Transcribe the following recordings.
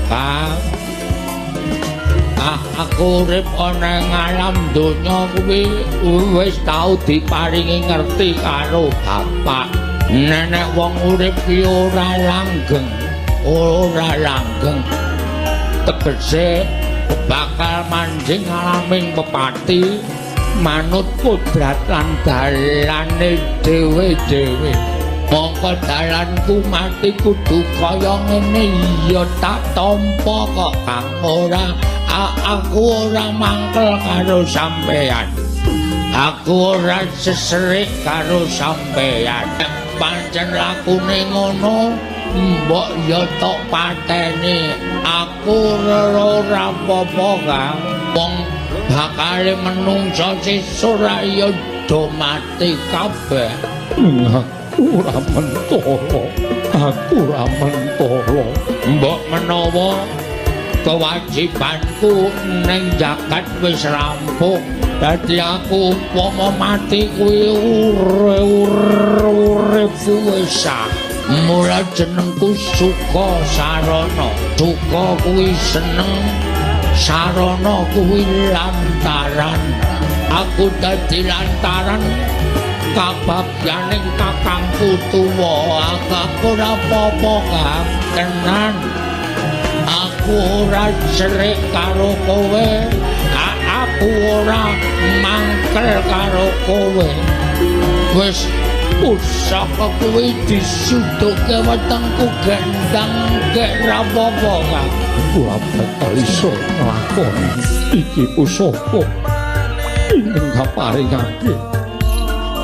Kang. Ah, aku urip ana ing alam donya kuwi wis tau diparingi ngerti karo bapak. Nenek wong urip ki ora langgeng, ora langgeng. Tegese bakal manjing alaming pepati manut kodrat lan dalane dhewe-dhewe. Mongko dalanku mati kudu kaya ngene ya tak tampa kok, Kang. Ora, aku ora mangkel karo sampeyan. Aku ora seserik karo sampeyan. Pancen lakune ngono, mbok ya tok pateni. Aku ora apa-apa, Kang. Wong bakale menungsa sesuk ra ya do mati kabeh. Aku ora mentala. Aku ora mentala. Mbok menawa kewajibanku ning jagat wis rampung. Dadi aku upama mati kuwi urip wis sah. Mula jenengku Suka Sarana. Suka kuwi seneng, sarana kuwi lantaran. Aku dadi lantaran kabagyaning kakangku tuwa. Aku ora apa-apa, Kang. Tenan. Aku ora serik karo kowe. Aku ora mangkel karo kowe. Wis pusaka kuwi disuduke wetengku gendang gek ra apa-apa, Kang. Ora bakal iso nglakoni iki pusaka ingkang kaparingake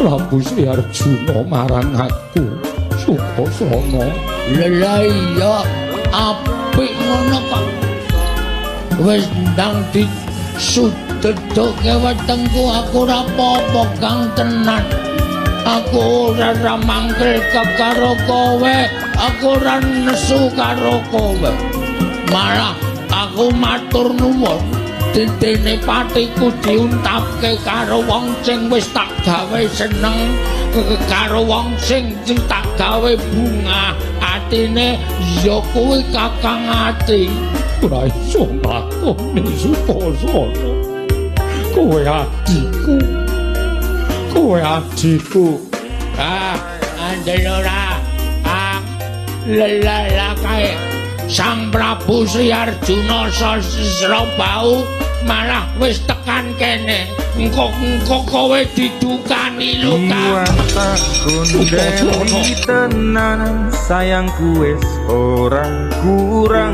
Prabu Sri Arjuna marang aku, Sukasana. Lha iya apik ngono kok. Wis ndang disuduke wetengku, aku ora apa-apa, Kang, tenan. Aku ora ora mangkel karo kowe, aku ora nesu karo kowe. Malah aku matur nuwun dene patiku diuntapke karo wong sing wis tak gawe seneng, karo wong sing tak gawe bungah atine ya kuwi Kakang Ati. Ora iso nglakoni, Sukasana. Kowe adhiku. Kowe adhiku. Ah, andel ora. Ah, lelala kae. Sang Prabu Sri Arjuna Sasrabahu malah wis tekan kene. Engko engko kowe didukani lho, Kang. Tak kundeli tenan sayangku wis ora kurang.